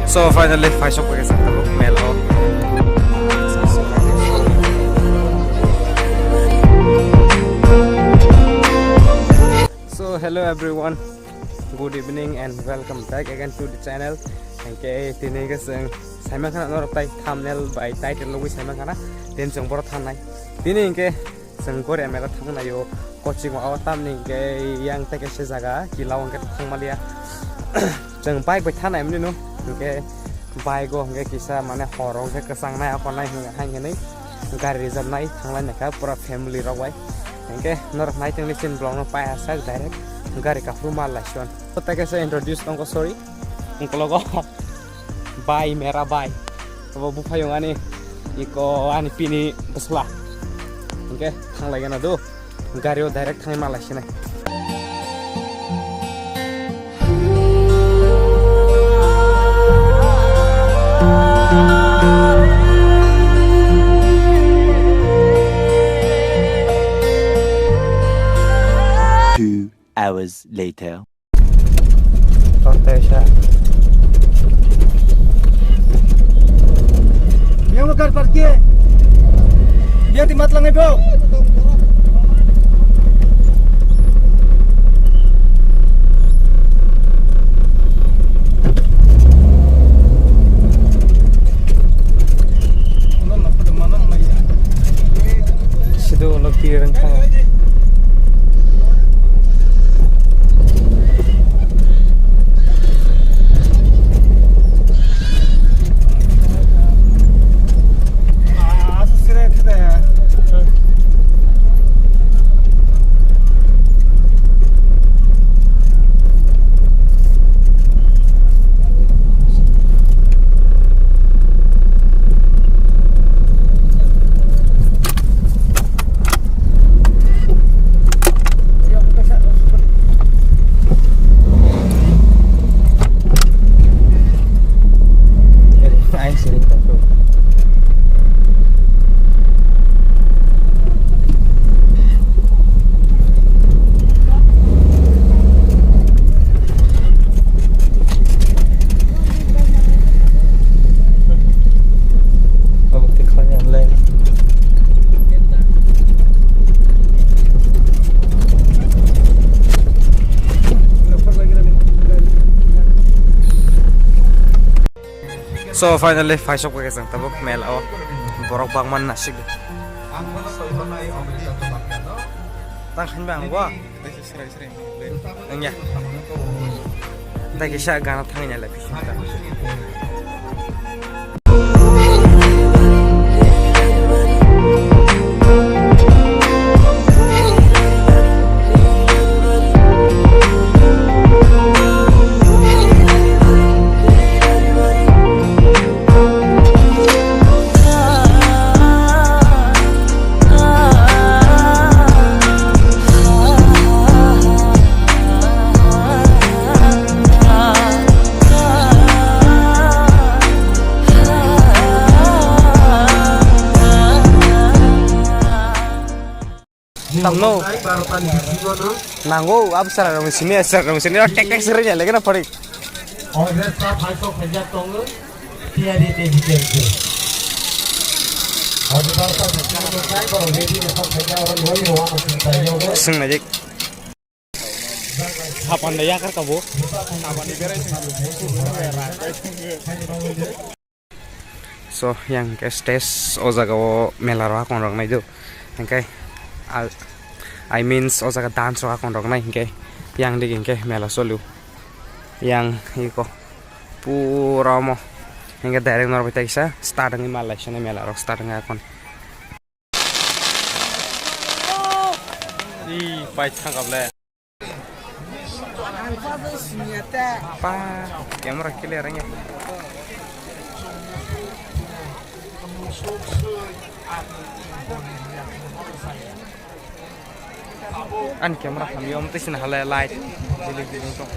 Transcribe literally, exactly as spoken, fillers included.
So finally, phaisok bai khe chwng tabuk mela o. So hello everyone, good evening and welcome back again to the channel. Hingke tini ke chwng saiman khana norok tai thumbnail bai title logoi saiman khana, tini chwng boro thangnai. Tini hingke chwng Goria mela thangnaio, coaching o tamni hingke yang tei kaisa jaga kila o hingke thangmaliya. Chwng bike bai thangnai mwnwi no, hingke bike o hingke kisa mane horo hingke kwchangnai akonai hingke hain hinwi gari rijapnai thanglai naikha pura family rok bai. Hingke norok nai tongni chini vlog no pai asak direct gari kaphuru mal laison. Tei kaisa introduce tongkho, sorry. Ungkologo bai, mera bai. Abo buphayung ani iko ani pini bwsla. Hingke thanglai gana do. Gari o direct thangwi malai sinai. Two hours later. Torta esa. Yang bakar parkir. Dia di matlang ibu. Sido ulo pir wngkha. So finally phaisok bai khe chwng tabuk mela o borok bangma nasik. Tang khainba ang bo. Wngya. Tei kisa gana thangwi nailai bising ta. Tamno? Nango, abo sara rong sini, sara rong sini, tek tek sere ya, lagi na pori. Swng na jik. Sapan da yakar kabo. So, yang ke stage o jaga o mela rok hakon rok nai do. Hingke, al-, I means o jaga dance rok hakon rok nai hingke, yang dik hingke mela solu. Yang iko pura omo hingke direct norok bai taisa start wngwi mal lai sene mela rok start wngwi hakon. Ih, pai thangkap le. Pa, camera clear wngya. Ani camera hamya, omo twi sini halai light, jilik jilik tong.